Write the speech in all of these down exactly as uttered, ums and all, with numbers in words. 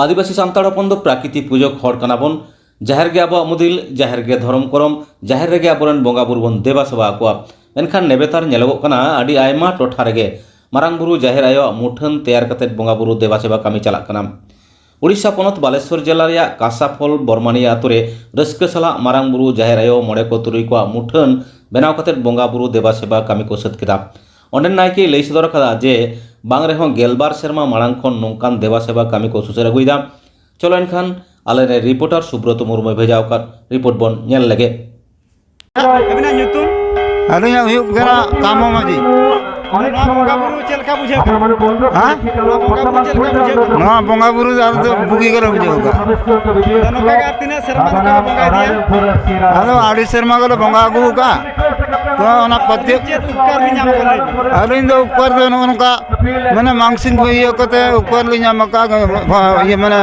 ᱟᱹᱫᱤᱵᱟᱹᱥᱤ ᱥᱟᱱᱛᱟᱲ ᱦᱚᱯᱚᱱ ᱫᱚ ᱯᱨᱟᱠᱨᱤᱛᱤ ᱯᱩᱡᱚᱠ ᱦᱚᱲ ᱠᱟᱱᱟ ᱵᱚᱱ᱾ ᱡᱟᱦᱮᱨ ᱜᱮ ᱟᱵᱚᱣᱟᱜ ᱢᱩᱫᱤᱞ, ᱡᱟᱦᱮᱨ ᱜᱮ ᱫᱷᱚᱨᱚᱢ ᱠᱚᱨᱚᱢ, ᱡᱟᱦᱮᱨ ᱨᱮᱜᱮ ᱟᱵᱚᱨᱮᱱ ᱵᱚᱸᱜᱟ ᱵᱩᱨᱩ ᱵᱚᱱ ᱫᱮᱵᱟ ᱥᱮᱵᱟ ᱟᱠᱚᱣᱟ᱾ ᱢᱮᱱᱠᱷᱟᱱ ᱱᱮᱵᱮᱛᱟᱨ ᱧᱮᱞᱚᱜᱚᱜ ᱠᱟᱱᱟ, ᱟᱹᱰᱤ ᱟᱭᱢᱟ ᱴᱚᱴᱷᱟ ᱨᱮᱜᱮ ᱢᱟᱨᱟᱝ ᱵᱩᱨᱩ ᱡᱟᱦᱮᱨ ᱟᱭᱳᱣᱟᱜ ᱢᱩᱴᱷᱟᱹᱱ ᱛᱮᱭᱟᱨ ᱠᱟᱛᱮ ᱵᱚᱸᱜᱟ ᱵᱩᱨᱩ ᱫᱮᱵᱟ ᱥᱮᱵᱟ ᱠᱟᱹᱢᱤ ᱪᱟᱞᱟᱜ ᱠᱟᱱᱟ᱾ ᱩᱲᱤᱥᱥᱟ ᱯᱚᱱᱚᱛ ᱵᱟᱞᱮᱥᱣᱚᱨ ᱡᱮᱞᱟ ᱨᱮᱭᱟᱜ ᱠᱟᱥᱟᱯᱷᱚᱞ ᱵᱚᱨᱢᱟᱱᱤᱭᱟ ᱟᱛᱳ ᱨᱮ ᱨᱟᱹᱥᱠᱟᱹ ᱥᱟᱞᱟᱜ ᱢᱟᱨᱟᱝ ᱵᱩᱨᱩ ᱡᱟᱦᱮᱨ ᱟᱭᱳ ᱢᱚᱬᱮ ᱠᱚ ᱛᱩᱨᱩᱭ ᱠᱚᱣᱟᱜ ᱢᱩᱴᱷᱟᱹᱱ ᱵᱮᱱᱟᱣ ᱠᱟᱛᱮ ᱵᱚᱸᱜᱟ ᱵᱩᱨᱩ ᱫᱮᱵᱟ ᱥᱮᱵᱟ ᱠᱟᱹᱢᱤ ᱠᱚ ᱥᱟᱹᱛ ᱠᱮᱫᱟ᱾ ᱚᱸᱰᱮᱱ ᱱᱟᱭᱠᱮᱭ ᱞᱟᱹᱭ ᱥᱚᱫᱚᱨ ᱟᱠᱟᱫᱟ ᱡᱮ, ᱵᱟᱝ ᱨᱮᱦᱚᱸ ᱜᱮᱞᱵᱟᱨ ᱥᱮᱨᱢᱟ ᱢᱟᱲᱟᱝ ᱠᱷᱚᱱ ᱱᱚᱝᱠᱟᱱ ᱫᱮᱵᱟ ᱥᱮᱵᱟ ᱠᱟᱹᱢᱤ ᱠᱚ ᱥᱩᱥᱟᱹᱨ ᱟᱹᱜᱩᱭᱮᱫᱟ᱾ ᱪᱚᱞᱚ ᱮᱱᱠᱷᱟᱱ ᱟᱞᱮᱨᱮᱱ ᱨᱤᱯᱳᱨᱴᱟᱨ ᱥᱩᱵᱨᱚᱛ ᱢᱩᱨᱢᱩᱭ ᱵᱷᱮᱡᱟ ᱟᱠᱟᱫ ᱨᱤᱯᱳᱨᱴ ᱵᱚᱱ ᱧᱮᱞ ᱞᱮᱜᱮ᱾ ᱟᱹᱵᱤᱱᱟᱜ ᱧᱩᱛᱩᱢ? ᱟᱹᱞᱤᱧᱟᱜ ᱦᱩᱭᱩᱜ ᱠᱟᱱᱟ ᱠᱟᱢᱚ ᱢᱟᱹᱡᱷᱤ᱾ ᱟᱫᱚ ᱱᱚᱣᱟ ᱵᱚᱸᱜᱟ ᱵᱩᱨᱩ ᱪᱮᱫ ᱞᱮᱠᱟ ᱵᱩᱡᱷᱟᱹᱜ ᱠᱟᱱᱟ? ᱦᱮᱸ? ᱱᱚᱣᱟ ᱵᱚᱸᱜᱟ ᱵᱩᱨᱩ ᱪᱮᱫ ᱞᱮᱠᱟ ᱵᱩᱡᱷᱟᱹᱜ ᱠᱟᱱᱟ? ᱱᱚᱣᱟ ᱵᱚᱸᱜᱟ ᱵᱩᱨᱩ ᱫᱚ ᱟᱞᱮ ᱫᱚ ᱵᱩᱜᱤ ᱜᱮᱞᱮ ᱵᱩᱡᱷᱟᱹᱣ ᱠᱟᱜᱼᱟ᱾ ᱟᱫᱚ ᱱᱚᱝᱠᱟ ᱜᱮ ᱟᱨ ᱛᱤᱱᱟᱹᱜ ᱥᱮᱨᱢᱟ ᱱᱚᱝᱠᱟ ᱵᱚᱸᱜᱟ ᱤᱫᱤᱭᱟ? ᱟᱫᱚ ᱟᱹᱰᱤ ᱥᱮᱨᱢᱟ ᱜᱮᱞᱮ ᱵᱚᱸᱜᱟ ᱟᱹᱜᱩ ᱠᱟᱜᱼᱟ᱾ ᱛᱚ ᱚᱱᱟ ᱯᱟᱹᱛᱭᱟᱹᱣ ᱪᱮᱫ ᱩᱯᱠᱟᱨ ᱵᱤᱱ ᱧᱟᱢ ᱠᱟᱫᱟ? ᱟᱹᱞᱤᱧ ᱫᱚ ᱩᱯᱠᱟᱨ ᱫᱚ ᱱᱚᱜᱼᱚ ᱱᱚᱝᱠᱟ, ᱢᱟᱱᱮ ᱢᱟᱝᱥᱤᱝ ᱠᱚ ᱤᱭᱟᱹ ᱠᱟᱛᱮ ᱩᱯᱠᱟᱨ ᱞᱤᱧ ᱧᱟᱢ ᱟᱠᱟᱫ, ᱤᱭᱟᱹ ᱢᱟᱱᱮ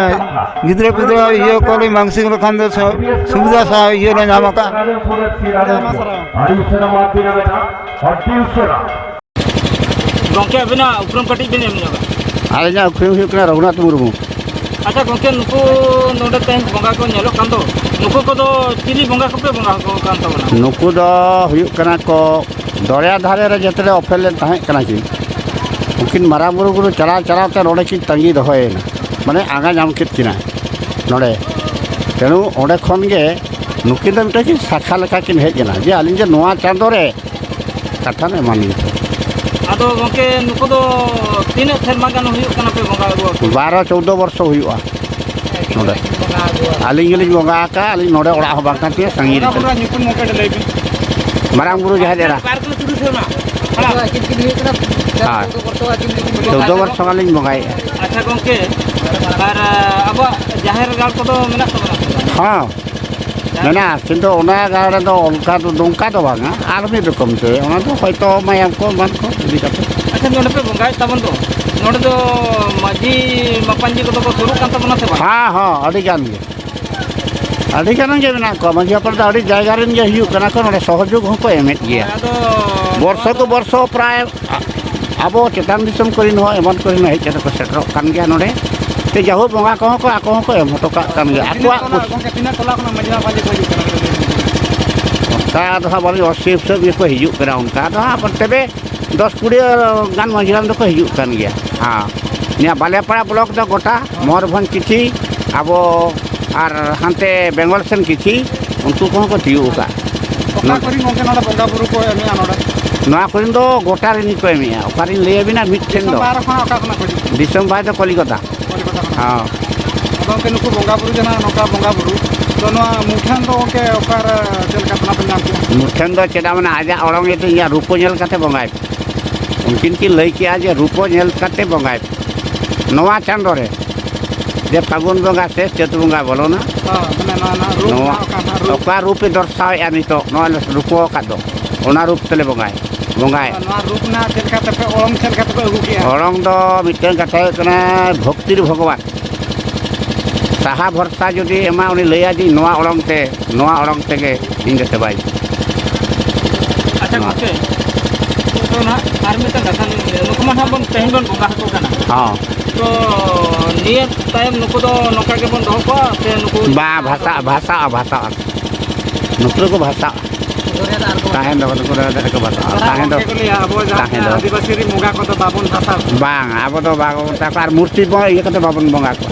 ᱜᱤᱫᱽᱨᱟᱹ ᱯᱤᱫᱽᱨᱟᱹ ᱤᱭᱟᱹ ᱠᱚᱞᱤᱧ ᱢᱟᱝᱥᱤᱝ ᱞᱮᱠᱷᱟᱱ ᱫᱚ ᱥᱩ-, ᱥᱩᱵᱤᱫᱷᱟ ᱥᱟ-, ᱤᱭᱟᱹ ᱞᱮ ᱧᱟᱢ ᱟᱠᱟᱫ᱾ ᱟᱹᱰᱤ ᱩᱥᱟᱹᱨᱟ᱾ ᱜᱚᱢᱠᱮ, ᱟᱹᱵᱤᱱᱟᱜ ᱩᱯᱨᱩᱢ ᱠᱟᱹᱴᱤᱡ ᱵᱤᱱ ᱮᱢ ᱧᱚᱜᱟ᱾ ᱟᱹᱞᱤᱧᱟᱜ ᱩᱯᱨᱩᱢ ᱦᱩᱭᱩᱜ ᱠᱟᱱᱟ ᱨᱚᱜᱷᱩᱱᱟᱛᱷ ᱢᱩᱨᱢᱩ᱾ ᱟᱪᱪᱷᱟ ᱜᱚᱢᱠᱮ, ᱱᱩᱠᱩ ᱱᱚᱰᱮ ᱛᱮᱦᱮᱧ ᱵᱚᱸᱜᱟ ᱠᱚ ᱧᱮᱞᱚᱜ ᱠᱟᱱ ᱫᱚ, ᱱᱩᱠᱩ ᱠᱚᱫᱚ ᱪᱤᱞᱤ ᱵᱚᱸᱜᱟ ᱠᱚᱯᱮ ᱵᱚᱸᱜᱟ ᱟᱠᱚ ᱠᱟᱱ ᱛᱟᱵᱚᱱᱟ? ᱱᱩᱠᱩ ᱫᱚ ᱦᱩᱭᱩᱜ ᱠᱟᱱᱟ ᱠᱚ ᱫᱚᱨᱭᱟ ᱫᱷᱟᱨᱮ ᱨᱮ ᱡᱮᱛᱮ ᱚᱯᱮᱞ ᱞᱮᱱ ᱛᱟᱦᱮᱸ ᱠᱟᱱᱟ ᱠᱤᱱ, ᱩᱱᱠᱤᱱ ᱢᱟᱨᱟᱝ ᱵᱩᱨᱩ ᱵᱩᱨᱩ ᱪᱟᱞᱟᱣ ᱪᱟᱞᱟᱣ ᱛᱮ ᱱᱚᱰᱮ ᱠᱤᱱ ᱛᱟᱺᱜᱤ ᱫᱚᱦᱚᱭᱮᱱᱟ, ᱢᱟᱱᱮ ᱟᱸᱜᱟ ᱧᱟᱢ ᱠᱮᱫ ᱠᱤᱱᱟ ᱱᱚᱰᱮ᱾ ᱛᱮᱬᱩ ᱚᱸᱰᱮ ᱠᱷᱚᱱ ᱜᱮ ᱱᱩᱠᱤᱱ ᱫᱚ ᱢᱤᱫᱴᱮᱱ ᱠᱤᱱ ᱥᱟᱠᱷᱟ ᱞᱮᱠᱟ ᱠᱤᱱ ᱦᱮᱡ ᱮᱱᱟ ᱡᱮ ᱟᱹᱞᱤᱧ ᱡᱮ ᱱᱚᱣᱟ ᱪᱟᱸᱫᱳ ᱨᱮ ᱠᱟᱛᱷᱟᱢ ᱮᱢᱟᱱ ᱜᱮ᱾ ᱟᱫᱚ ᱜᱚᱢᱠᱮ, ᱱᱩᱠᱩ ᱫᱚ ᱛᱤᱱᱟᱹᱜ ᱥᱮᱨᱢᱟ ᱜᱟᱱ ᱦᱩᱭᱩᱜ ᱠᱟᱱᱟ ᱯᱮ ᱵᱚᱸᱜᱟ ᱟᱹᱜᱩ ᱟᱠᱚ? ᱵᱟᱨᱚ ᱪᱳᱫᱽᱫᱳ ᱵᱚᱨᱥᱚ ᱦᱩᱭᱩᱜᱼᱟ ᱱᱚᱰᱮ᱾ ᱟᱹᱞᱤᱧ ᱜᱮᱞᱤᱧ ᱵᱚᱸᱜᱟ ᱟᱠᱟᱫᱼᱟ, ᱟᱹᱞᱤᱧ ᱱᱚᱰᱮ ᱚᱲᱟᱜ ᱦᱚᱸ ᱵᱟᱝ ᱠᱟᱱ ᱛᱤᱧᱟᱹ, ᱥᱟᱺᱜᱤᱧ ᱨᱮ᱾ ᱵᱚᱸᱜᱟ ᱵᱩᱨᱩ ᱧᱩᱛᱩᱢ ᱜᱚᱢᱠᱮ ᱞᱟᱹᱭ ᱵᱤᱱ᱾ ᱢᱟᱨᱟᱝ ᱵᱩᱨᱩ ᱡᱟᱦᱮᱨ ᱮᱨᱟ᱾ ᱵᱟᱨ ᱠᱤᱞᱳ ᱛᱤᱨᱤᱥ ᱥᱮᱨᱢᱟ᱾ ᱦᱮᱸ᱾ ᱪᱳᱫᱽᱫᱳ ᱵᱚᱨᱥᱚ ᱜᱟᱱ ᱞᱤᱧ ᱵᱚᱸᱜᱟᱭᱮᱫᱼᱟ᱾ ᱟᱪᱪᱷᱟ ᱜᱚᱢᱠᱮ, ᱟᱨ ᱟᱵᱚᱣᱟᱜ ᱡᱟᱦᱮᱨ ᱜᱟᱲ ᱠᱚᱫᱚ ᱢᱮᱱᱟᱜ ᱛᱟᱵᱚᱱᱟ ᱥᱮ ᱵᱟᱝ? ᱦᱚᱸ, ᱢᱮᱱᱟᱜᱼᱟ, ᱠᱤᱱᱛᱩ ᱚᱱᱟ ᱜᱟᱲ ᱨᱮᱫᱚ ᱚᱱᱠᱟ ᱫᱚ, ᱱᱚᱝᱠᱟ ᱫᱚ ᱵᱟᱝᱟ, ᱟᱨ ᱢᱤᱫ ᱨᱚᱠᱚᱢ ᱛᱮ, ᱚᱱᱟ ᱫᱚ ᱦᱚᱭᱛᱳ ᱢᱟᱭᱟᱢ ᱠᱚ ᱮᱢᱟᱱ ᱠᱚ ᱤᱫᱤ ᱠᱟᱛᱮ᱾ ᱟᱪᱪᱷᱟ, ᱱᱚᱰᱮ ᱯᱮ ᱵᱚᱸᱜᱟᱭᱮᱫ ᱛᱟᱵᱚᱱ ᱫᱚ, ᱱᱚᱰᱮ ᱫᱚ ᱢᱟᱹᱡᱷᱤ ᱢᱟᱯᱟᱧᱡᱤ ᱠᱚᱫᱚ ᱠᱚ ᱥᱩᱨᱩᱜ ᱠᱟᱱ ᱛᱟᱵᱚᱱᱟ ᱥᱮ ᱵᱟᱝ? ᱦᱮᱸ, ᱦᱮᱸ, ᱟᱹᱰᱤ ᱜᱟᱱ ᱜᱮ, ᱟᱹᱰᱤ ᱜᱟᱱ ᱜᱮ ᱢᱮᱱᱟᱜ ᱠᱚᱣᱟ᱾ ᱢᱟᱹᱡᱷᱤ ᱦᱟᱯᱲᱟᱢ ᱫᱚ ᱟᱹᱰᱤ ᱡᱟᱭᱜᱟ ᱨᱮᱱ ᱜᱮ ᱦᱩᱭᱩᱜ ᱠᱟᱱᱟ ᱠᱚ, ᱱᱚᱰᱮ ᱥᱚᱦᱚᱡᱳᱜᱽ ᱦᱚᱸᱠᱚ ᱮᱢᱮᱫ ᱜᱮᱭᱟ᱾ ᱟᱫᱚ ᱵᱚᱨᱥᱚ ᱱᱚᱣᱟ ᱠᱚ ᱫᱚ ᱵᱚᱨᱥᱚ ᱯᱨᱟᱭ ᱟᱵᱚ ᱪᱮᱛᱟᱱ ᱫᱤᱥᱚᱢ ᱠᱚᱨᱮᱱ ᱦᱚᱸ ᱮᱢᱟᱱ ᱠᱚᱨᱮᱱ ᱦᱚᱸ ᱦᱮᱡ ᱠᱟᱛᱮ ᱠᱚ ᱥᱮᱴᱮᱨᱚᱜ ᱠᱟᱱ ᱜᱮᱭᱟ ᱱᱚᱰᱮ᱾ ᱛᱮ ᱡᱟᱭᱦᱳᱠ, ᱵᱚᱸᱜᱟ ᱠᱚᱦᱚᱸ ᱠᱚ, ᱟᱠᱚ ᱦᱚᱸᱠᱚ ᱮᱢ ᱦᱚᱴᱚ ᱠᱟᱜ ᱠᱟᱱ ᱜᱮᱭᱟ ᱟᱠᱚᱣᱟᱜ ᱠᱩᱥᱤ᱾ ᱜᱚᱝᱠᱮ, ᱛᱤᱱᱟᱹᱜ ᱴᱚᱞᱟ ᱠᱷᱚᱱᱟᱜ ᱢᱟᱹᱡᱷᱤ ᱵᱟᱵᱟ ᱠᱚ ᱦᱤᱡᱩᱜ ᱠᱟᱱᱟ? ᱚᱱᱠᱟ ᱫᱚ ᱦᱟᱸᱜ ᱵᱟᱹᱞᱤᱧ, ᱚᱥᱤ ᱦᱤᱥᱟᱹᱵ ᱜᱮᱠᱚ ᱦᱤᱡᱩᱜ ᱠᱟᱱᱟ᱾ ᱚᱱᱠᱟ ᱫᱚ ᱦᱟᱸᱜ ᱛᱚᱵᱮ ᱫᱚᱥ ᱠᱩᱲᱤ ᱜᱟᱱ ᱢᱟᱹᱡᱷᱤ ᱦᱟᱲᱟᱢ ᱫᱚᱠᱚ ᱦᱤᱡᱩᱜ ᱠᱟᱱ ᱜᱮᱭᱟ᱾ ᱦᱮᱸ, ᱱᱤᱭᱟᱹ ᱵᱟᱞᱮᱯᱟᱲᱟ ᱵᱞᱚᱠ ᱫᱚ ᱜᱚᱴᱟ, ᱢᱚᱭᱩᱨᱵᱷᱚᱸᱡᱽ ᱠᱤᱪᱷᱤ, ᱟᱵᱚ ᱟᱨ ᱦᱟᱱᱛᱮ ᱵᱮᱝᱜᱚᱞ ᱥᱮᱱ ᱠᱤᱪᱷᱤ, ᱩᱱᱠᱩ ᱠᱚᱦᱚᱸ ᱠᱚ ᱛᱤᱭᱳᱜ ᱟᱠᱟᱫᱼᱟ᱾ ᱚᱠᱟ ᱠᱚᱨᱮᱱ ᱜᱚᱝᱠᱮ ᱱᱚᱰᱮ ᱵᱚᱸᱜᱟ ᱵᱩᱨᱩ ᱠᱚ ᱮᱢᱮᱜᱼᱟ ᱱᱚᱰᱮ? ᱱᱚᱣᱟ ᱠᱚᱨᱮᱱ ᱫᱚ ᱜᱚᱴᱟ ᱨᱮᱱ ᱜᱮᱠᱚ ᱮᱢᱮᱜᱼᱟ᱾ ᱚᱠᱟᱨᱮᱧ ᱞᱟᱹᱭ ᱟᱵᱤᱱᱟ, ᱢᱤᱫ ᱴᱷᱮᱱ ᱫᱤᱥᱚᱢ ᱫᱚ᱾ ᱵᱟᱦᱨᱮ ᱠᱷᱚᱱᱟᱜ ᱚᱠᱟ ᱠᱷᱚᱱᱟᱜ ᱠᱚ ᱦᱤᱡᱩᱜ ᱠᱟᱱᱟ? ᱫᱤᱥᱚᱢ ᱵᱟᱦᱨᱮ ᱫᱚ ᱠᱚᱞᱤᱠᱚᱛᱟ᱾ ᱠᱚᱞᱤᱠᱚᱛᱟ ᱠᱷᱚᱱᱟᱜ᱾ ᱦᱚᱸ᱾ ᱟᱫᱚ ᱜᱚᱝᱠᱮ, ᱱᱩᱠᱩ ᱵᱚᱸᱜᱟ ᱵᱩᱨᱩ ᱡᱟᱦᱟᱸ ᱱᱚᱝᱠᱟ ᱵᱚᱸᱜᱟ ᱵᱩᱨᱩ, ᱛᱚ ᱱᱚᱣᱟ ᱢᱩᱴᱷᱟᱹᱱ ᱫᱚ ᱜᱚᱝᱠᱮ ᱚᱠᱟᱨᱮ, ᱪᱮᱫ ᱞᱮᱠᱟ ᱛᱮ ᱚᱱᱟ ᱯᱮ ᱧᱟᱢ ᱠᱮᱜᱼᱟ? ᱢᱩᱴᱷᱟᱹᱱ ᱫᱚ ᱪᱮᱫᱟᱜ ᱢᱟᱱᱮ ᱟᱡᱟᱜ ᱚᱲᱚᱝ ᱤᱭᱟᱹᱛᱮ ᱤᱧᱟᱹᱜ ᱨᱩᱯ ᱠᱚ ᱧᱮᱞ ᱠᱟᱛᱮ ᱵᱚᱸᱜᱟᱭ ᱯᱮ᱾ ᱩᱱᱠᱤᱱ ᱠᱤᱱ ᱞᱟᱹᱭ ᱠᱮᱜᱼᱟ ᱡᱮ ᱨᱩᱯ ᱠᱚ ᱧᱮᱞ ᱠᱟᱛᱮ ᱵᱚᱸᱜᱟᱭ ᱯᱮ᱾ ᱱᱚᱣᱟ ᱪᱟᱸᱫᱳ ᱨᱮ ᱡᱮ ᱯᱷᱟᱹᱜᱩᱱ ᱵᱚᱸᱜᱟ ᱥᱮ ᱪᱟᱹᱛ ᱵᱚᱸᱜᱟ ᱵᱚᱞᱚᱱᱟ, ᱦᱚᱸ, ᱢᱟᱱᱮ ᱱᱚᱣᱟ ᱱᱟᱜ ᱨᱩᱯ ᱱᱚᱣᱟ ᱱᱟᱜ ᱚᱠᱟ ᱱᱟᱜ ᱨᱩᱯ? ᱚᱠᱟ ᱨᱩᱯᱮ ᱫᱚᱨᱥᱟᱣᱮᱫᱼᱟ ᱱᱤᱛᱚᱜ, ᱱᱚᱣᱟ ᱞᱮ ᱨᱩᱯᱚ ᱟᱠᱟᱫ ᱫᱚ, ᱚᱱᱟ ᱨᱩᱯ ᱛᱮᱞᱮ ᱵᱚᱸᱜᱟᱭᱟ, ᱵᱚᱸᱜᱟᱭᱟ᱾ ᱱᱚᱣᱟ ᱨᱩᱯ ᱱᱟᱜ ᱪᱮᱫ ᱞᱮᱠᱟ ᱛᱮᱯᱮ ᱚᱲᱚᱝ, ᱪᱮᱫ ᱞᱮᱠᱟ ᱛᱮᱯᱮ ᱟᱹᱜᱩ ᱠᱮᱜᱼᱟ? ᱚᱲᱚᱝ ᱫᱚ ᱢᱤᱫᱴᱟᱝ ᱠᱟᱛᱷᱟ ᱦᱩᱭᱩᱜ ᱠᱟᱱᱟ, ᱵᱷᱚᱠᱛᱤᱨ ᱵᱷᱚᱜᱚᱵᱟᱱ᱾ ᱥᱟᱦᱟ ᱵᱷᱚᱨᱥᱟ ᱡᱩᱫᱤ ᱮᱢᱟ, ᱩᱱᱤ ᱞᱟᱹᱭᱟ ᱡᱮ ᱤᱧ ᱱᱚᱣᱟ ᱚᱲᱚᱝ ᱛᱮ, ᱱᱚᱣᱟ ᱚᱲᱚᱝ ᱛᱮᱜᱮ ᱤᱧ ᱫᱚ ᱥᱮᱵᱟᱭ᱾ ᱟᱪᱪᱷᱟ ᱱᱚᱣᱟ᱾ ᱜᱚᱢᱠᱮ, ᱱᱤᱛᱚᱜ ᱱᱟᱦᱟᱜ ᱟᱨ ᱢᱤᱫᱴᱟᱝ ᱠᱟᱛᱷᱟ ᱞᱤᱧ ᱞᱟᱹᱭᱟ, ᱱᱩᱠᱩ ᱢᱟ ᱱᱟᱦᱟᱜ ᱵᱚᱱ, ᱛᱮᱦᱮᱧ ᱵᱚᱱ ᱵᱚᱸᱜᱟ ᱟᱠᱚ ᱠᱟᱱᱟ᱾ ᱦᱚᱸ᱾ ᱛᱚ ᱱᱤᱭᱟᱹ ᱛᱟᱭᱚᱢ ᱱᱩᱠᱩ ᱫᱚ ᱱᱚᱝᱠᱟ ᱜᱮᱵᱚᱱ ᱫᱚᱦᱚ ᱠᱚᱣᱟ ᱥᱮ ᱱᱩᱠᱩ ᱵᱟ, ᱵᱷᱟᱥᱟᱜᱼᱟ, ᱵᱷᱟᱥᱟᱜᱼᱟ, ᱵᱷᱟᱥᱟᱜᱼᱟ᱾ ᱱᱩᱠᱩ ᱫᱚᱠᱚ ᱵᱷᱟᱥᱟᱜᱼᱟ᱾ ᱛᱟᱦᱮᱸ ᱫᱚ ᱱᱩᱠᱩ ᱫᱚ ᱠᱚ ᱵᱷᱟᱥᱟᱜᱼᱟ᱾ ᱛᱟᱦᱮᱸ ᱫᱚ᱾ ᱜᱚᱢᱠᱮ ᱠᱚ ᱞᱟᱹᱭᱟ, ᱟᱵᱚ ᱡᱟᱦᱟᱸ ᱛᱟᱦᱮᱸ ᱫᱚ᱾ ᱟᱹᱫᱤᱵᱟᱹᱥᱤ ᱨᱮᱱ ᱵᱚᱸᱜᱟ ᱠᱚᱫᱚ ᱵᱟᱵᱚᱱ ᱵᱷᱟᱥᱟᱣ ᱠᱚᱣᱟ᱾ ᱵᱟᱝ, ᱟᱵᱚ ᱫᱚ ᱵᱟᱵᱚᱱ ᱢᱮᱛᱟ ᱠᱚᱣᱟ᱾ ᱟᱨ ᱢᱩᱨᱛᱤ ᱵᱚᱸᱜᱟ ᱤᱭᱟᱹ ᱠᱟᱛᱮ ᱵᱟᱵᱚᱱ ᱵᱚᱸᱜᱟ ᱠᱚᱣᱟ᱾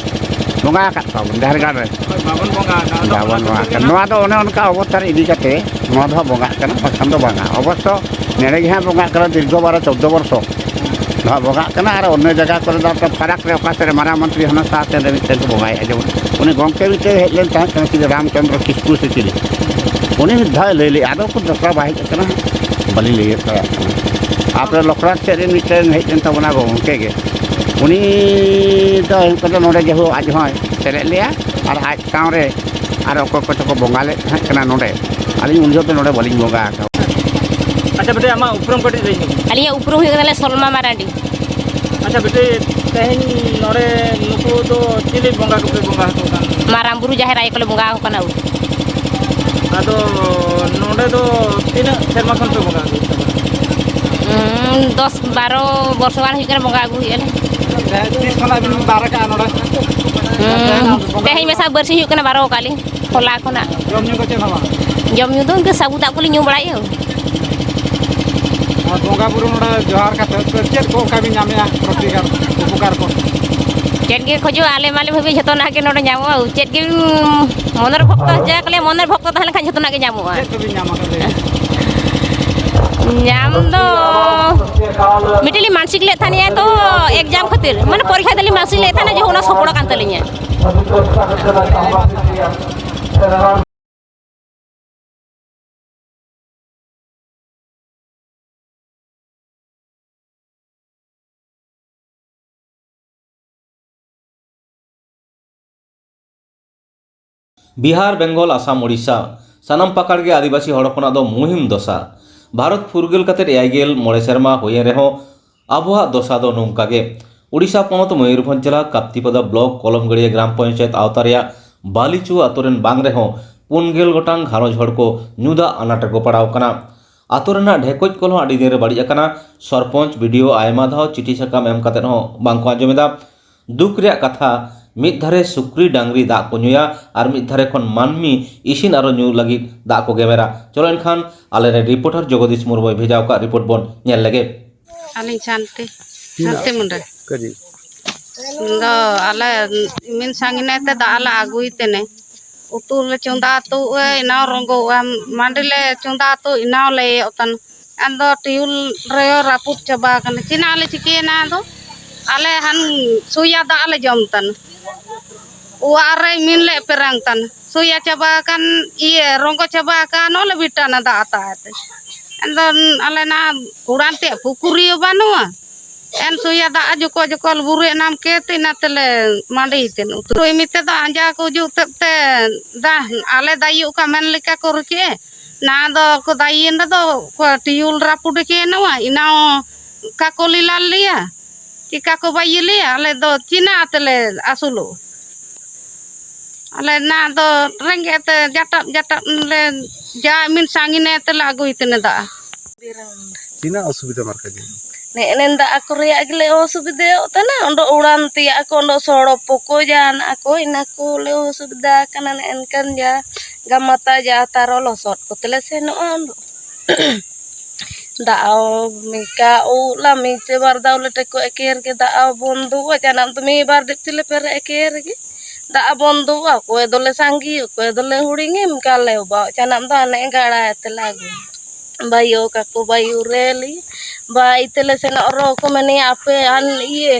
ᱵᱚᱸᱜᱟ ᱟᱠᱟᱫ ᱠᱚᱣᱟ ᱵᱚᱱ ᱡᱟᱦᱮᱨ ᱜᱟᱲ ᱨᱮ᱾ ᱦᱳᱭ, ᱵᱟᱵᱚᱱ ᱵᱚᱸᱜᱟ ᱟᱠᱟᱫ᱾ ᱟᱫᱚ ᱵᱟᱵᱚᱱ ᱚᱱᱟ ᱵᱚᱸᱜᱟ ᱠᱷᱟᱹᱛᱤᱨ ᱟᱠᱟᱫ᱾ ᱜᱮ ᱱᱚᱣᱟ ᱫᱚ ᱚᱱᱮ ᱚᱱᱠᱟ ᱚᱵᱚᱛᱟᱨ ᱤᱫᱤ ᱠᱟᱛᱮ ᱱᱚᱣᱟ ᱫᱚ ᱦᱟᱸᱜ ᱵᱚᱸᱜᱟᱜ ᱠᱟᱱᱟ, ᱵᱟᱠᱷᱟᱱ ᱫᱚ ᱵᱟᱝᱟ᱾ ᱚᱵᱚᱥᱥᱚ ᱱᱮᱰᱮ ᱜᱮ ᱦᱟᱸᱜ ᱵᱚᱸᱜᱟᱜ ᱠᱟᱱᱟ ᱫᱤᱨᱜᱷᱚ ᱵᱟᱨᱚ ᱪᱳᱫᱽᱫᱚ ᱵᱚᱨᱥᱚ᱾ ᱱᱚᱣᱟ ᱵᱚᱸᱜᱟᱜ ᱠᱟᱱᱟ᱾ ᱟᱨ ᱚᱱᱱᱚ ᱡᱟᱭᱜᱟ ᱠᱚᱨᱮ ᱫᱚ ᱟᱯᱮ ᱯᱷᱟᱨᱟᱠ ᱨᱮ ᱚᱠᱟ ᱥᱮᱫ ᱨᱮ ᱢᱟᱨᱟᱝ ᱢᱚᱱᱛᱨᱤ ᱦᱟᱱᱟ ᱥᱟᱦᱟ ᱥᱮᱱ ᱨᱮ ᱢᱤᱫᱴᱮᱱ ᱠᱚ ᱵᱚᱸᱜᱟᱭᱮᱫᱼᱟ᱾ ᱡᱮᱢᱚᱱ ᱩᱱᱤ ᱜᱚᱢᱠᱮ ᱢᱤᱫᱴᱮᱱ ᱦᱮᱡ ᱞᱮᱱ ᱛᱟᱦᱮᱸᱫ ᱠᱟᱱᱟ, ᱪᱤᱞᱤ ᱨᱟᱢᱪᱚᱸᱫᱽᱨᱚ ᱠᱤᱥᱠᱩ ᱥᱮ ᱪᱤᱞᱤ, ᱩᱱᱤ ᱢᱤᱫ ᱫᱷᱟᱣ ᱞᱟᱹᱭ ᱞᱮᱫᱼᱟ᱾ ᱟᱫᱚ ᱩᱠᱩᱨ ᱫᱚᱥᱨᱟ ᱵᱟᱭ ᱦᱮᱡ ᱟᱠᱟᱱᱟ, ᱵᱟᱹᱞᱤᱧ ᱞᱟᱹᱭ ᱫᱟᱲᱮᱭᱟᱜ ᱠᱟᱱᱟ᱾ ᱟᱯᱮ ᱞᱚᱠᱷᱨᱟᱴ ᱥᱮᱫ ᱨᱮᱱ ᱢᱤᱫᱴᱮᱱ ᱦᱮᱡ ᱞᱮᱱ ᱛᱟᱵᱚᱱᱟ ᱜᱚᱢᱠᱮ ᱜᱮ, ᱩᱱᱤ ᱫᱚ ᱦᱮᱡ ᱠᱟᱛᱮ ᱱᱚᱰᱮ ᱡᱮᱦᱳ ᱟᱡ ᱦᱚᱸᱭ ᱥᱮᱞᱮᱫ ᱞᱮᱭᱟ, ᱟᱨ ᱟᱡ ᱥᱟᱶᱨᱮ ᱟᱨ ᱚᱠᱚᱭ ᱠᱚᱪᱚ ᱠᱚ ᱵᱚᱸᱜᱟ ᱞᱮᱫ ᱛᱟᱦᱮᱸ ᱠᱟᱱᱟ ᱱᱚᱰᱮ᱾ ᱟᱹᱞᱤᱧ ᱩᱱ ᱡᱚᱦᱚᱜ ᱫᱚ ᱱᱚᱰᱮ ᱵᱟᱹᱞᱤᱧ ᱵᱚᱸᱜᱟ ᱟᱠᱟᱫᱟ᱾ ᱟᱪᱪᱷᱟ ᱵᱮᱴᱟ, ᱟᱢᱟᱜ ᱩᱯᱨᱩᱢ ᱠᱟᱹᱴᱤᱡ ᱞᱟᱹᱭ ᱧᱚᱜ ᱢᱮ᱾ ᱟᱹᱞᱤᱧᱟᱜ ᱩᱯᱨᱩᱢ ᱦᱩᱭᱩᱜ ᱠᱟᱱᱟ ᱥᱚᱞᱢᱟ ᱢᱟᱨᱟᱱᱰᱤ᱾ ᱟᱪᱪᱷᱟ ᱵᱮᱴᱟ, ᱛᱮᱦᱮᱧ ᱱᱚᱰᱮ ᱱᱩᱠᱩ ᱫᱚ ᱪᱤᱞᱤ ᱵᱚᱸᱜᱟ ᱠᱚᱯᱮ ᱵᱚᱸᱜᱟ ᱟᱠᱚ ᱠᱟᱱ? ᱢᱟᱨᱟᱝ ᱵᱩᱨᱩ ᱡᱟᱦᱮᱨ ᱟᱭᱳ ᱠᱚᱞᱮ ᱵᱚᱸᱜᱟ ᱟᱠᱚ ᱠᱟᱱᱟ᱾ ᱟᱫᱚ ᱱᱚᱰᱮ ᱫᱚ ᱛᱤᱱᱟᱹᱜ ᱥᱮᱨᱢᱟ ᱠᱷᱚᱱ ᱯᱮ ᱵᱚᱸᱜᱟ ᱟᱹᱜᱩᱭᱮᱫ ᱛᱟᱵᱚᱱᱟ? ᱩᱸ, ᱫᱚᱥ ᱵᱟᱨᱚ ᱵᱚᱨᱥᱚ ᱜᱟᱱ ᱦᱩᱭᱩᱜ ᱠᱟᱱᱟ ᱵᱚᱸᱜᱟ ᱟᱹᱜᱩᱭᱮᱫᱼᱟ ᱞᱮ᱾ ᱛᱤᱥ ᱠᱷᱚᱱᱟᱜ ᱵᱤᱱ ᱵᱟᱨ ᱟᱠᱟᱜᱼᱟ ᱱᱚᱰᱮ? ᱦᱩᱸ, ᱛᱮᱦᱮᱧ ᱢᱮᱥᱟ ᱵᱟᱨᱥᱤᱧ ᱦᱩᱭᱩᱜ ᱠᱟᱱᱟ, ᱵᱟᱨᱚ ᱟᱠᱟᱫ ᱞᱤᱧ ᱦᱚᱞᱟ ᱠᱷᱚᱱᱟᱜ᱾ ᱡᱚᱢ ᱧᱩ ᱠᱚ ᱪᱮᱫ ᱦᱚᱸ ᱵᱟᱝ? ᱡᱚᱢ ᱧᱩ ᱫᱚ ᱤᱱᱠᱟᱹ ᱥᱟᱹᱜᱩ ᱫᱟᱜ ᱠᱚᱞᱤᱧ ᱧᱩ ᱵᱟᱲᱟᱭᱮᱫᱼᱟ᱾ ᱟᱨ ᱵᱚᱸᱜᱟ ᱵᱩᱨᱩ ᱱᱚᱰᱮ ᱡᱚᱦᱟᱨ ᱠᱟᱛᱮ ᱪᱮᱫ ᱠᱚ ᱚᱱᱠᱟ ᱵᱤᱱ ᱧᱟᱢᱮᱜᱼᱟ ᱯᱨᱚᱛᱤᱠᱟᱨ ᱩᱯᱚᱠᱟᱨ ᱠᱚ? ᱪᱮᱫ ᱜᱮ ᱠᱷᱚᱡᱚᱜᱼᱟ, ᱟᱞᱮ ᱢᱟᱞᱮ ᱵᱷᱟᱹᱵᱤ ᱡᱷᱚᱛᱚᱱᱟᱜ ᱜᱮ ᱱᱚᱰᱮ ᱧᱟᱢᱚᱜᱼᱟ᱾ ᱪᱮᱫ ᱜᱮ ᱢᱚᱱᱮᱨ ᱵᱷᱚᱠᱛᱚ ᱡᱟ ᱠᱚ ᱞᱟᱹᱭᱟ, ᱢᱚᱱᱮᱨ ᱵᱷᱚᱠᱛᱚ ᱛᱟᱦᱮᱸ ᱞᱮᱱᱠᱷᱟᱱ ᱡᱷᱚᱛᱚᱱᱟᱜ ᱜᱮ ᱧᱟᱢᱚᱜᱼᱟ᱾ ᱪᱮᱫ ᱠᱚᱵᱤᱱ ᱧᱟᱢᱟ ᱠᱟᱹᱴᱤᱡ? ᱧᱟᱢ ᱫᱚ ᱢᱤᱫᱴᱮᱱ ᱞᱤᱧ ᱢᱟᱱᱥᱤᱠ ᱞᱮᱫ ᱛᱟᱦᱮᱱᱟ ᱛᱚ, ᱮᱠᱡᱟᱢ ᱠᱷᱟᱹᱛᱤᱨ, ᱢᱟᱱᱮ ᱯᱚᱨᱤᱠᱠᱷᱟ ᱫᱚᱞᱤᱧ ᱢᱟᱱᱥᱤᱠ ᱞᱮᱫ ᱛᱟᱦᱮᱱᱟ ᱡᱮ ᱚᱱᱟ ᱥᱚᱯᱷᱚᱲ ᱟᱠᱟᱱ ᱛᱟᱹᱞᱤᱧᱟ᱾ ᱵᱤᱦᱟᱨ, ᱵᱮᱝᱜᱚᱞ, ᱟᱥᱟᱢ, ᱳᱰᱤᱥᱟ, ᱥᱟᱱᱟᱢ ᱯᱟᱠᱟᱲ ᱜᱮ ᱟᱹᱫᱤᱵᱟᱹᱥᱤ ᱦᱚᱲ ᱦᱚᱯᱚᱱᱟᱜ ᱫᱚ ᱢᱩᱦᱤᱢ ᱫᱚᱥᱟ᱾ ᱵᱷᱟᱨᱚᱛ ᱯᱷᱩᱨᱜᱟᱹᱞ ᱠᱟᱛᱮ ᱮᱭᱟᱭ ᱜᱮᱞ ᱢᱚᱬᱮ ᱥᱮᱨᱢᱟ ᱦᱩᱭᱮᱱ ᱨᱮᱦᱚᱸ, ᱟᱵᱚᱣᱟᱜ ᱫᱚᱥᱟ ᱫᱚ ᱱᱚᱝᱠᱟ ᱜᱮ᱾ ᱳᱰᱤᱥᱟ ᱯᱚᱱᱚᱛ ᱢᱚᱭᱩᱨᱵᱷᱚᱸᱡᱽ ᱡᱮᱞᱟ ᱠᱟᱯᱛᱤᱯᱚᱫᱟ ᱵᱞᱚᱠ ᱠᱚᱞᱚᱢᱜᱟᱹᱲᱤᱭᱟᱹ ᱜᱨᱟᱢ ᱯᱚᱧᱪᱟᱭᱮᱛ ᱟᱣᱛᱟ ᱨᱮᱭᱟᱜ ᱵᱟᱞᱤᱪᱩ ᱟᱛᱳ ᱨᱮᱱ ᱵᱟᱝ ᱨᱮᱦᱚᱸ ᱯᱩᱱ ᱜᱮᱞ ᱜᱚᱴᱟᱝ ᱜᱷᱟᱨᱚᱸᱡᱽ ᱦᱚᱲ ᱠᱚ ᱧᱩ ᱫᱟᱜ ᱟᱱᱟᱴ ᱨᱮᱠᱚ ᱯᱟᱲᱟᱣ ᱠᱟᱱᱟ᱾ ᱟᱛᱳ ᱨᱮᱱᱟᱜ ᱰᱷᱮᱠᱚᱡ ᱠᱚᱞ ᱦᱚᱸ ᱟᱹᱰᱤ ᱫᱤᱱ ᱨᱮ ᱵᱟᱹᱲᱤᱡ ᱟᱠᱟᱱᱟ᱾ ᱥᱚᱨᱯᱚᱧᱪ, ᱵᱤ ᱰᱤ ᱳ ᱟᱭᱢᱟ ᱫᱷᱟᱣ ᱪᱤᱴᱷᱤ ᱥᱟᱠᱟᱢ ᱮᱢ ᱠᱟᱛᱮ ᱦᱚᱸ ᱵᱟᱝ ᱠᱚ ᱟᱸᱡᱚᱢ ᱮᱫᱟ᱾ ᱫᱩᱠ ᱨᱮᱭᱟᱜ ᱠᱟᱛᱷᱟ, ᱢᱤᱫ ᱫᱷᱟᱨᱮ ᱥᱩᱠᱨᱤ ᱰᱟᱝᱨᱤ ᱫᱟᱜ ᱠᱚ ᱧᱩᱭᱟ ᱟᱨ ᱢᱤᱫ ᱫᱷᱟᱨᱮ ᱠᱷᱚᱱ ᱢᱟᱹᱱᱢᱤ ᱤᱥᱤᱱ ᱟᱨᱚ ᱧᱩ ᱞᱟᱹᱜᱤᱫ ᱫᱟᱜ ᱠᱚ ᱜᱮᱢᱮᱨᱟ᱾ ᱪᱚᱞᱚ ᱮᱱᱠᱷᱟᱱ ᱟᱞᱮᱨᱮᱱ ᱨᱤᱯᱳᱨᱴᱟᱨ ᱡᱚᱜᱚᱫᱤᱥ ᱢᱩᱨᱢᱩᱭ ᱵᱷᱮᱡᱟ ᱟᱠᱟᱫ ᱨᱤᱯᱳᱨᱴ ᱵᱚᱱ ᱧᱮᱞ ᱞᱮᱜᱮ᱾ ᱟᱹᱞᱤᱧ ᱥᱟᱱᱛᱤ, ᱥᱟᱱᱛᱤ ᱢᱩᱱᱰᱟ᱾ ᱤᱧ ᱫᱚ ᱟᱞᱮ ᱢᱤᱱ ᱥᱟᱺᱜᱤᱧ ᱛᱮ ᱫᱟᱜ ᱞᱮ ᱟᱹᱜᱩᱭ ᱛᱮᱱᱮ᱾ ᱩᱛᱩ ᱞᱮ ᱪᱚᱸᱫᱟ ᱩᱛᱩ ᱮᱱᱟᱣ ᱨᱚᱸᱜᱚᱜᱼᱟ, ᱢᱟᱹᱰᱤ ᱞᱮ ᱪᱚᱸᱫᱟ ᱩᱛᱩ ᱮᱱᱟᱣ ᱞᱮ ᱤᱭᱟᱹᱜ ᱛᱟᱱ᱾ ᱟᱫᱚ ᱴᱤᱭᱩᱞ ᱨᱮ ᱨᱟᱹᱯᱩᱫ ᱪᱟᱵᱟ ᱟᱠᱟᱱᱟ, ᱪᱮᱫ ᱞᱮ ᱪᱤᱠᱟᱹᱭᱮᱱᱟ? ᱟᱫᱚ ᱟᱞᱮ ᱦᱟᱱ ᱥᱩᱭᱟ ᱫᱟᱜ ᱞᱮ ᱡᱚᱢ ᱛᱟᱱ, ᱚᱲᱟᱜ ᱨᱮ ᱢᱤᱱ ᱞᱮ ᱯᱮᱨᱟᱝ ᱛᱟᱱ, ᱥᱩᱭᱟ ᱪᱟᱵᱟ ᱟᱠᱟᱱ, ᱤᱭᱟᱹ ᱨᱚᱸᱜᱚ ᱪᱟᱵᱟ ᱟᱠᱟᱱ, ᱚᱞᱮ ᱵᱤᱴᱟᱹᱱᱟ ᱫᱟᱜ ᱟᱛᱟ ᱟᱛᱮ᱾ ᱟᱫᱚ ᱟᱞᱮ ᱱᱟ ᱠᱩᱲᱟᱱ ᱛᱮ ᱯᱩᱠᱷᱨᱤ ᱦᱚᱸ ᱵᱟᱹᱱᱩᱜᱼᱟ᱾ ᱮᱱ ᱥᱩᱭᱟ ᱫᱟᱜ ᱡᱚᱠᱚ ᱡᱚᱠᱚ ᱵᱩᱨᱩ ᱮᱱᱟᱢ ᱠᱮ ᱛᱤᱱᱟ ᱛᱮᱞᱮ ᱢᱟᱹᱰᱤ ᱛᱮᱱ ᱩᱛᱩ᱾ ᱨᱩᱭ ᱢᱤᱛᱮ ᱫᱚ ᱟᱸᱡᱟ ᱠᱚ ᱦᱤᱡᱩᱜ ᱛᱮ ᱛᱮ ᱫᱟ ᱟᱞᱮ ᱫᱟᱭᱩ ᱚᱠᱟ ᱢᱮᱱ ᱞᱮᱠᱟ ᱠᱚ ᱨᱩᱠᱮ᱾ ᱱᱟ ᱫᱚ ᱠᱚ ᱫᱟᱭᱤᱱ ᱫᱚ ᱠᱚ ᱴᱤᱭᱩᱞ ᱨᱟᱹᱯᱩᱫ ᱠᱮ ᱱᱚᱣᱟ ᱤᱱᱟᱣ ᱠᱟᱠᱚ ᱞᱤᱞᱟ ᱞᱮᱭᱟ᱾ ᱪᱤᱠᱟ ᱠᱚ ᱵᱟᱭ ᱞᱮᱭᱟ, ᱟᱞᱮ ᱫᱚ ᱪᱤᱱᱟ ᱛᱮᱞᱮ ᱟᱹᱥᱩᱞᱚᱜ᱾ ᱟᱞᱮ ᱱᱟ ᱫᱚ ᱨᱮᱸᱜᱮᱡ ᱛᱮ ᱡᱟᱴᱟᱵ ᱡᱟᱴᱟᱵ ᱞᱮ ᱡᱟ ᱢᱤᱱ ᱥᱟᱺᱜᱤᱧ ᱛᱮᱞᱮ ᱟᱹᱜᱩᱭ ᱛᱮᱱᱮ ᱫᱟᱜ᱾ ᱛᱤᱱᱟᱹᱜ ᱚᱥᱩᱵᱤᱫᱷᱟ ᱢᱟᱨᱠᱟ ᱡᱤ? ᱱᱮᱜᱼᱮ ᱫᱟᱜ ᱠᱚ ᱨᱮᱭᱟᱜ ᱜᱮᱞᱮ ᱚᱥᱩᱵᱤᱫᱷᱟᱜ ᱠᱟᱱᱟ᱾ ᱚᱸᱰᱮ ᱩᱲᱟᱱ ᱛᱮᱭᱟᱜ ᱠᱚ, ᱚᱸᱰᱮ ᱥᱚᱲᱚᱠ ᱯᱚᱠᱚ ᱡᱟᱦᱟᱱᱟᱜ ᱠᱚ, ᱤᱱᱟᱹ ᱠᱚᱞᱮ ᱚᱥᱩᱵᱤᱫᱷᱟ ᱠᱟᱱᱟ᱾ ᱱᱮᱜᱼᱮ ᱱᱮᱝᱠᱟᱱ ᱡᱟ ᱜᱟᱢᱟᱛᱟ ᱡᱟ ᱛᱟᱨᱚ ᱞᱚᱥᱚᱫ ᱠᱚᱛᱮ ᱞᱮ ᱥᱮᱱᱚᱜᱼᱟ᱾ ᱫᱟᱜ ᱢᱤᱠᱟ ᱩᱵ ᱞᱟ ᱢᱤᱪᱮ ᱵᱟᱨ ᱫᱟᱣ ᱞᱮ ᱴᱮᱠᱚ ᱮᱠᱮᱨ ᱜᱮ ᱫᱟᱜ ᱵᱚᱱᱫᱚᱜᱼᱟ᱾ ᱡᱟᱱᱟᱢ ᱫᱚ ᱢᱤᱫ ᱵᱟᱨ ᱫᱤᱯᱪᱤ ᱞᱮ ᱯᱮᱨᱮ ᱮᱠᱮᱨ ᱜᱮ ᱫᱟᱜ ᱵᱚᱱᱫᱚᱜᱼᱟ᱾ ᱚᱠᱚᱭ ᱫᱚᱞᱮ ᱥᱟᱸᱜᱮ, ᱚᱠᱚᱭ ᱫᱚᱞᱮ ᱦᱩᱲᱤᱧᱮ ᱢᱤᱠᱟ ᱞᱮ ᱚᱵᱟ ᱡᱟᱱᱟᱢ ᱫᱚ ᱟᱱᱮ ᱜᱟᱲᱟ ᱛᱮᱞᱮ ᱟᱹᱜᱩ ᱵᱟᱭᱳ ᱠᱟᱠᱚ ᱵᱟᱭᱩ ᱨᱮᱞᱤ ᱵᱟᱭ ᱛᱮᱞᱮ ᱥᱮᱱᱚᱜ ᱨᱚ ᱠᱚ ᱢᱮᱱᱮᱭᱟ ᱟᱯᱮ ᱟᱱ ᱤᱭᱟᱹ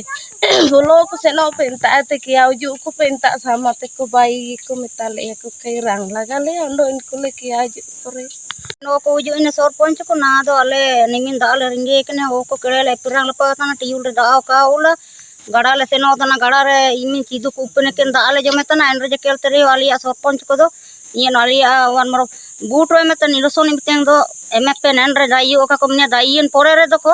ᱵᱚᱞᱚ ᱠᱚ ᱥᱮᱱᱚᱜ ᱯᱮ ᱮᱱᱛᱟ ᱛᱮ ᱠᱮᱭᱟ ᱦᱤᱡᱩᱜ ᱠᱚ ᱯᱮ ᱮᱱᱛᱟ ᱥᱟᱢᱟ ᱛᱮᱠᱚ ᱵᱟᱭ ᱠᱚ ᱢᱮᱛᱟ ᱞᱮᱭᱟ ᱠᱚ ᱠᱷᱟᱹᱭ ᱨᱟᱝ ᱞᱟᱜᱟ ᱞᱮᱭᱟ ᱚᱸᱰᱮ ᱩᱱᱠᱩ ᱞᱮ ᱠᱮᱭᱟ ᱦᱤᱡᱩᱜ ᱠᱚᱨᱮ᱾ ᱱᱚᱣᱟ ᱠᱚ ᱦᱤᱡᱩᱜ ᱤᱧ ᱥᱚᱨᱯᱚᱧᱪ ᱠᱚ ᱱᱟ ᱫᱚ ᱟᱞᱮ ᱱᱤᱢᱤᱱ ᱫᱟᱜ ᱞᱮ ᱨᱮᱸᱜᱮᱡ ᱠᱟᱱᱟ᱾ ᱦᱚᱲ ᱠᱚ ᱠᱮᱲᱮ ᱞᱮ ᱯᱮᱨᱟᱝ ᱞᱮ ᱯᱟᱣ ᱠᱟᱱᱟ ᱴᱤᱭᱩᱞ ᱨᱮ ᱫᱟᱜ ᱠᱟᱣ ᱩᱞᱟ ᱜᱟᱰᱟ ᱞᱮ ᱥᱮᱱᱚᱜ ᱠᱟᱱᱟ᱾ ᱜᱟᱰᱟ ᱨᱮ ᱤᱢᱤᱱ ᱪᱤᱫᱩ ᱠᱚ ᱩᱯᱮᱱ ᱮᱠᱮᱱ ᱫᱟᱜ ᱞᱮ ᱡᱚᱢᱮ ᱛᱟᱱᱟ᱾ ᱮᱱ ᱨᱮ ᱡᱮ ᱠᱮᱞ ᱛᱮ ᱨᱮ ᱟᱞᱮᱭᱟᱜ ᱥᱚᱨᱯᱚᱧᱪ ᱠᱚᱫᱚ ᱤᱧ ᱟᱞᱮᱭᱟᱜ ᱣᱟᱱ ᱢᱚᱨᱚ ᱵᱩᱴ ᱨᱮ ᱢᱮᱛᱟᱱ ᱱᱤᱨᱚᱥᱚᱱ ᱢᱤᱫᱴᱮᱱ ᱫᱚ ᱮᱢᱮ ᱯᱮ ᱱᱮᱱ ᱨᱮ ᱫᱟᱭᱤ ᱚᱠᱟ ᱠᱚ ᱢᱮᱱᱟ ᱫᱟᱭᱤᱭᱮᱱ ᱯᱚᱨᱮ ᱨᱮᱫᱚ ᱠᱚ